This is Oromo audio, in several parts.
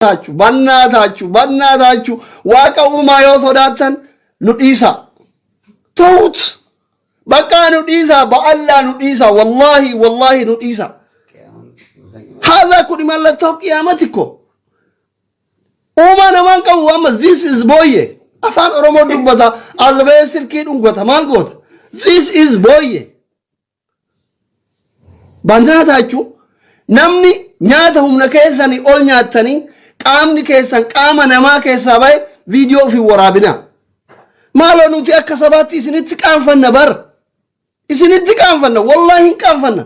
Taachu bannaa taachu bannaa taachu waaqa uumaa yoo sodaattan nu dhiisaa. Tawut baqqaa nu dhiisaa ba'allaa nu dhiisaa wallaahi wallaahi nu dhiisaa. Haadha kun mallattoo qiyaamati ko. Uumaa namaan qabu amma this is booyye. Afaan Oromoo dubbata albee silkii dhungata maal goota? This is booyye. Bannaata jechuun namni nyaata humna keessanii ol nyaattanii qaamni keessan qaama namaa keessaa bahe viidiyoo ofii waraabinaa. Maaloo nuti akka sabaatti isinitti qaanfanna bar. Isinitti qaanfanna wallaahi hin qaanfanna.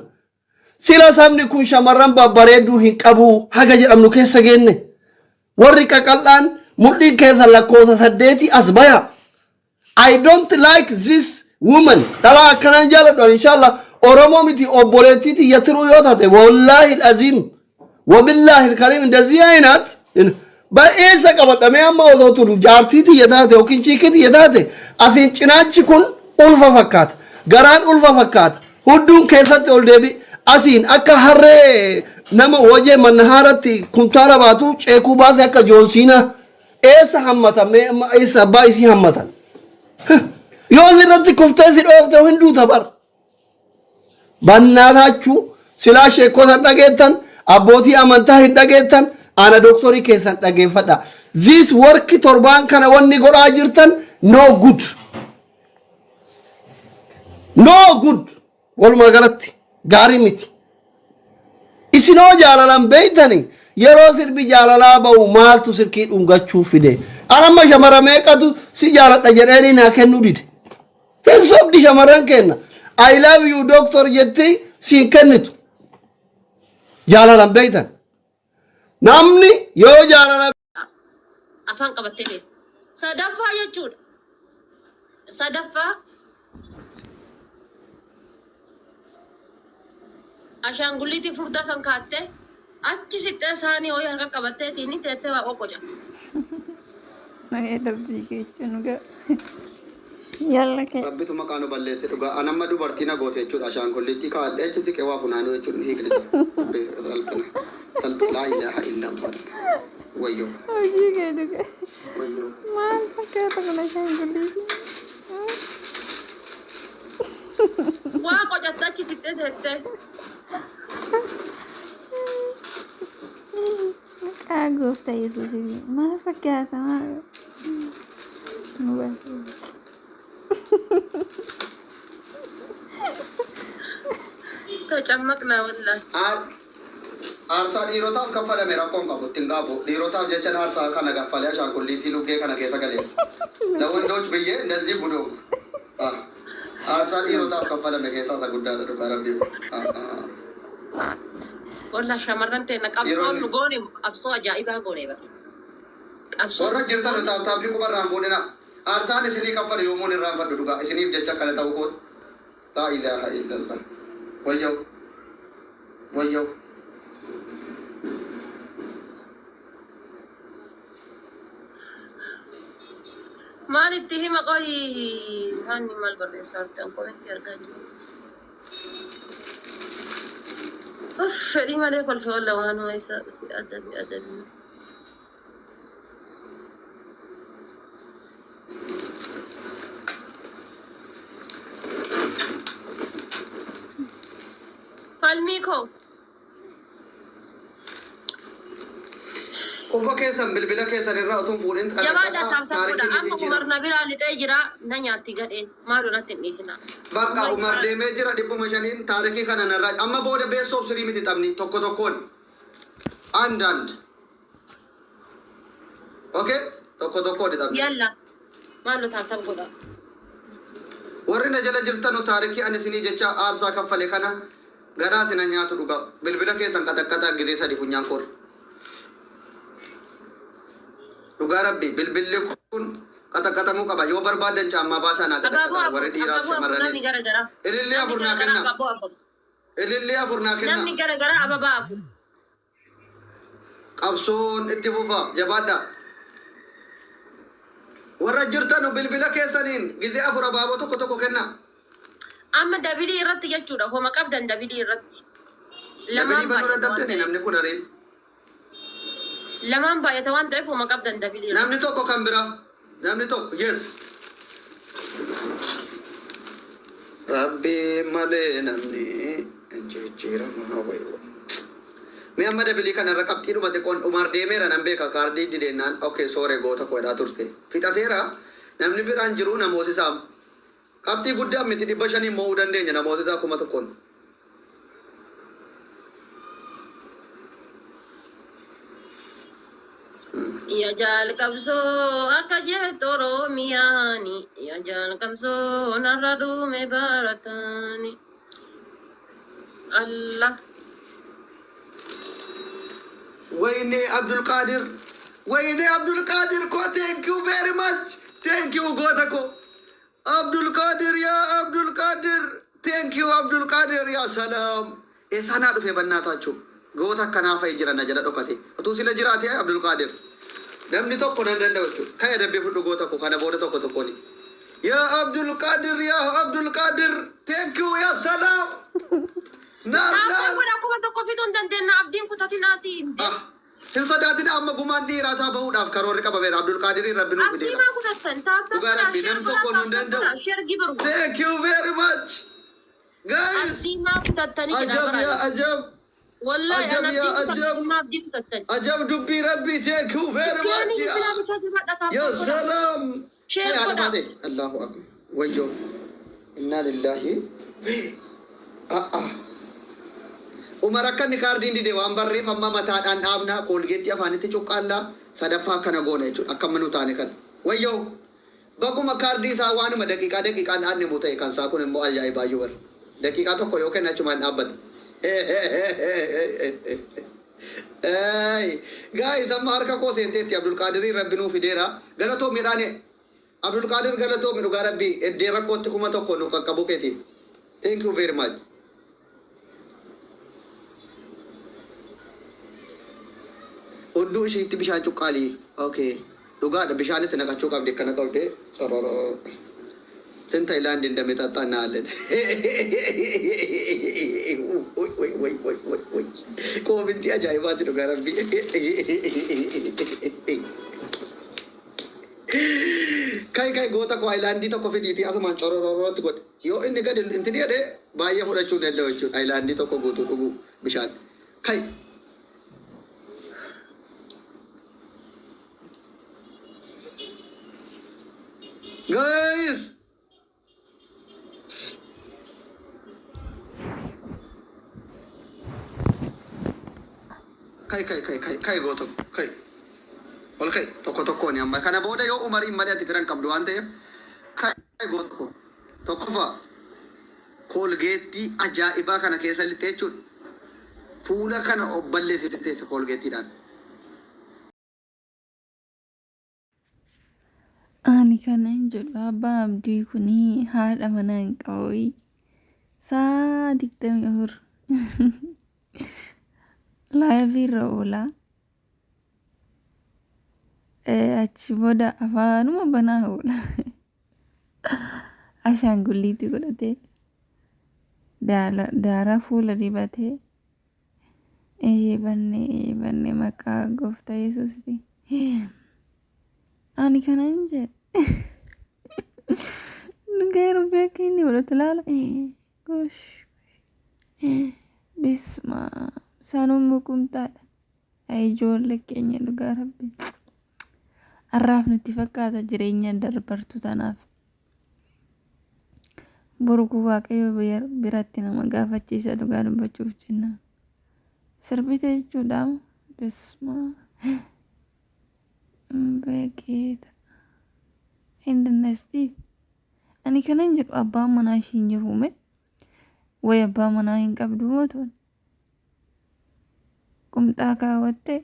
Sila sabni kun shamarran babbareedduu hin qabu haga jedhamnu keessa geenne. Warri qaqal'aan mul'iin keessan lakkoofsa saddeetii as baya. I don't like this woman. Dhalaa akkanaan jaaladhu ani inshallah Oromoo miti obboleettii tiyya tiruu yoo taate wallaahi aziim wabillaahi kariim እንደዚህ አይነት ba'eessa qabadhamee amma osoo tun jaartii tiyya taate yookiin chiikii tiyya taate asiin cinaachi kun ulfa fakkaata garaan ulfa fakkaata hudduun keessatti ol deebi asiin akka harree nama wajee mannahaaratti kuntaala baatu ceekuu baase akka joonsiinaa Eessa hammatan mee amma eessa abbaa isii hammatan? Huh. Yoo sirratti kuftee si dhoofte hin duuta bar. Bannaataachuu silaa sheekota hin dhageettan abbootii amantaa hin dhageettan ana doktorii keessan dhageeffadha. This work torbaan kana wanni godhaa jirtan no good. No good. Walumaa galatti gaarii miti. Isinoo jaalalan beeytani yeroo sirbi jaalalaa ba'u maaltu sirkii dhungachuu fide. Anamma shamara meeqatu si jaaladha jedheeni naa kennuu dide. Hin sobdi shamarran kenna. I love you doctor jetti siin kennitu. Jaalalan beeytan. Namni yoo jaalala Afaan qabattee deema. Sadaffaa jechuudha. Sadaffaa ashaangulliitii furdaa san kaattee achi siqxee saanii ho'i harka qabatteetiin teettee waa qoqqoca. Nagee dabbii keessa nu ga'a. Yalla kee. Rabbitu maqaa nu balleesse dhugaa. An amma dubartii na goote jechuudha. Ashaangulliittii kaa'adhee achi siqee waa funaanuu jechuudha hiikni isaa. Rabbi salphina. Salphi laa ilaaha illallah. Wayyoo. Hojii kee dhuga. Wayyoo. Maal fakkaata kun ashaangulliitiin? Waa qocatte achi siqxee teettee. Maqaa gooftaa Yesuusiin maal fakkaata maal nu baasee. Tacammaqnaa wallaahi. Aarsaa dhiirotaaf kaffalame rakkoo hin qabu itti hin gaabbu. Dhiirotaaf jechan aarsaa kana kaffalee ashaangulliittii luggee kana keessa galeera. ለወንዶች ብዬ እንደዚህ ጉድ ሆንኩ። Aarsaa dhiirotaaf kaffalame keessaa isa guddaadha dhugaa rabbii. Wallah shamarran teenna qabsoon Dhiironni. nu goone qabsoo ajaa'ibaa goone bara. Qabsoon Warra jirtan taap taappii quba irraa hin fuudhina. Aarsaan isinii kaffale yoomuun irraanfadhu dhugaa isiniif jecha akkana ta'uu kooti. Laa ilaaha illallah. Wayyoo. Wayyoo. Maal itti hima qoyi haanni maal barreessaa jirtan komentii argaa jiru. Uff fedhii malee kolfe walla waan isa si adabi adabi. Falmii koo. Quba keessan bilbila keessan irraa utuu hin fuudhin Jabaadha qaxaqqaxaa taaptaap godha. taarikiin ni Amma jijjiirama. Umar na biraa lixee jira na nyaatti gadheen. Maaloo natti hin dhiisinaa. Bakka Umar Umar deemee jira 500n taarikii kana narraa amma booda best of three miti taphni tokko tokkoon. And and. Okay? Tokko tokkoon taphni. Yalla. Maaloo tap tap godha. Warri na jala jirtanu taarikii ani isinii jecha aarsaa kaffale kana garaa sina nyaatu dhugaa. Bilbila keessan qaxaqqaxaa gizee sadi funyaan koorra. Dhugaa rabbi bilbilli kun qaxaqqaxamuu qaba. Yoo barbaadan caammaa baasaa naa Abaaboo qaxaqqaxaa afur warri dhiiraas abaaboo afur namni shamarranis. gara garaa. Ilillee Namni afur gara naa garaa kennaa. abaaboo afur. Ilillee afur naa kennaa. Namni gara garaa ababaa afur. Qabsoon itti fufa jabaadhaa. Warra jirtanu bilbila keessaniin gizee afur abaaboo tokko tokko kennaa. Amma dabilii irratti jechuudha. Homa qabdan dabilii irratti. Dabilii Lamaan banuu baay'ata waan dadhabdani ta'eef. namni kun ariin. Lamaan baay'ata waan ta'eef homa qabdan dabilii. Namni tokko kan biraa. Namni tokko yes. Rabbi malee namni jijjiirama wayi. Mee amma dabilii kanarra qabxii dhuma xiqqoon Umar deemeera nan beeka kaardii dideennaan okay soore goota koodhaa turte. Fixateera namni biraan jiru namoota isaa qabxii guddaa miti 500 mo'uu dandeenya namoota isaa 1000. Ya jalqabsoo akka jettu Oromiyaani. Ya jalqabsoo narra dhume barataani. Allah. ወይኔ አብዱልቃድር ወይኔ አብዱልቃድር ኮ thank you very much thank you goota ko አብዱልቃድር ያ አብዱልቃድር thank you አብዱልቃድር ያ ሰላም eessanaa dhufe በእናታችሁ goota akkanaa fa'i jiran jala dhokate utuu sila jiraate አብዱልቃድር namni tokko nan danda'u jechuudha kaya dabbee fudhu goota ko kana booda tokko tokkooni yaa አብዱልቃድር ያ አብዱልቃድር thank you ያ ሰላም naar Tap tap naar godha 1000 fixuu hin dandeenya abdiin kutatinaati. Hin sodaatin amma gumaan dhiiraa isaa bahuudhaaf karoorri qabameera. Abdulqaadiriin rabbi nuuf Abdii fideera. maa kutattan tap tap Dhugaa godha rabbi share nam godha tokko nu tap hin tap danda'u. godha share gibiru. Thank you very much. Guys, Abdii maa kutattanii jedha ajab yaa bara. ajab. Wallahi Ajab an yaa abdiin ajab. kutattan maa abdii kutattan. Ajab dubbii rabbi thank you very Keeni much. bilbilaa bichaa jabadha tap Ya tap godha. salam. Share Kai godha. haadha Allahu akbar. Wayyoo. Inna lillahi. Ah ah. Umar akka inni kaardiin dide waan barreeffama mataadhaan dhaabnaa koolgeetti afaanitti cuqqaallaa sadaffaa akkana goona jechuudha. Akka amma nu taane kana. Wayyoo. Bakkuma kaardii isaa waanuma daqiiqaa daqiiqaan dhaabne mu ta'e kan isaa kun immoo ajaa'ibaayyuu bara. Daqiiqaa tokko yoo kenna achumaan dhaabbata. Guys amma harka koo seenteetti Abdulqaadirii rabbi nuu fideera. Galatoo midhaan Abdulqaadir galatoo dhugaa rabbii eddee rakkootti 1000 nu qaqqabu keetiif. Thank you very much. Hudduu ishiitti bishaan cuqqaalii. Okay. Dhugaadha bishaanitti naqachuu qabdi akkana qabde. Cororoo. ስንት ሃይላንድ እንደሚጠጣ እናያለን። ወይ ወይ ወይ ወይ ወይ ወይ Koomintii ajaa'ibaati dhugaa rabbii. Kai kai goota koo haayilaandii tokko fidiitii asumaan corororootti godhe. Yoo inni gadi inti jedhee baay'ee fudhachuu danda'u jechuudha. Haayilaandii tokko guutuu dhuguu bishaan. Kai. Guys! Kai kai kai kai kai goota kai. Ol kai tokko tokkoon amma kana booda yoo umariin malee ati firan qabdu waan ta'eef kai goota koo tokkoffaa koolgeettii ajaa'ibaa kana keessa lixxe jechuudha. Fuula kana obballeessite teessa koolgeettiidhaan. Ani kana hin jedhu abbaa abdii kuni haadha manaa hin qabu. Sa'a 24 live irra oola. Achi booda afaanuma banaa oola. Ashaangulliitii godhatee daaraa fuula dibatee bannee bannee maqaa gooftaa Yesuusiiti. Ani kana hin jedhu. Dhugaa rabbi akka inni godhatu laala. Gosh. Bismaa isaanummoo qumxaadha. Ijoollee keenya dhugaa rabbi. Har'aaf nutti fakkaata jireenya darbartu tanaaf. Boru kun Waaqayyo biratti nama gaafachiisa dhugaa dubbachuuf jenna. Sirbite jechuudha. Bismaa. Beekeeta. Indinasti. Ani kanan jedhu abbaan manaa ishii hin jiru mee? Wayi abbaa manaa hin qabdu moo tun? Qumxaa kaawwattee.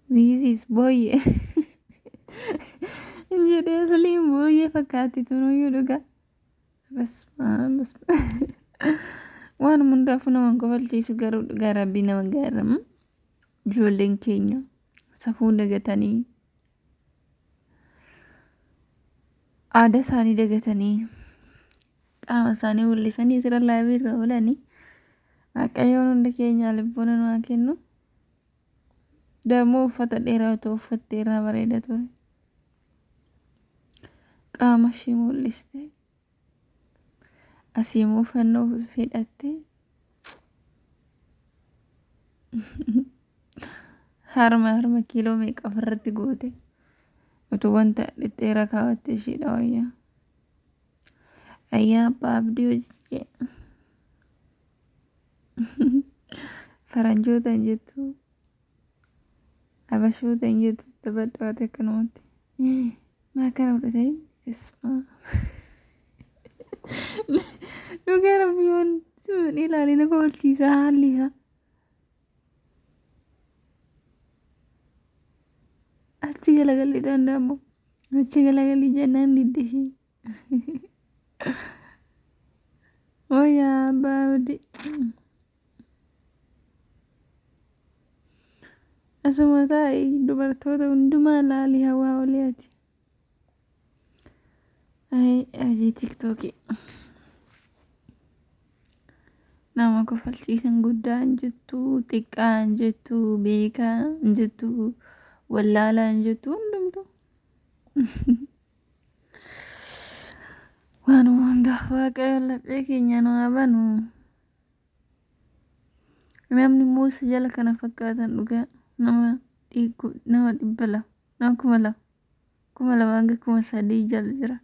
This is booyyee. Jedhee asliin booyyee fakkaatti tunuyyuu dhugaa. Basmaa basmaa. Waan hundaafuu nama hin kofalchiisu garuu dhugaa rabbii nama gaaramu. Ijoolleen keenya safuu dagatanii aadaa isaanii dagatanii qaama isaanii mul'isanii asirra live irra oolanii Waaqayyoon hundi keenyaa lubbuun nu haa kennu. Dammoo uffata dheeraa otoo uffattee irraa bareeda ture. Qaama ishii mul'iste. Asii immoo fannoo hidhatte. Harma harma kiiloo meeqa ofirratti goote. Utuu wanta dhedheeraa kaawwatte ishiidha wayyaa. Ayyaa abbaa abdii hojii kee. Faranjoota hin jettu. Abashoota hin jettu taphadhu ati akkanumatti. Maa akkana fudhatee isma. Dhugaa rabbii wanti sun ilaalee na kofalchiisa haalli isaa. Achi galagalli danda'amu. Achi galagalli jennaan didde ishee. Wayyaa abbaa abdii. Asuma taa'i dubartoota hundumaa laali hawaa olii ati. Ayi hojii tiktookii. Nama kofalchiisan guddaa hin jettu, xiqqaa hin jettu, beekaa hin jettu, wallaalaa hin jettu hundumtu. Waanuma hundaaf Waaqayyoon laphee keenya nu haa banu. Namni immoo isa jala kana fakkaatan dhugaa nama dhiiggu nama 200 nama 2000 2000 hanga 3000 jala jira.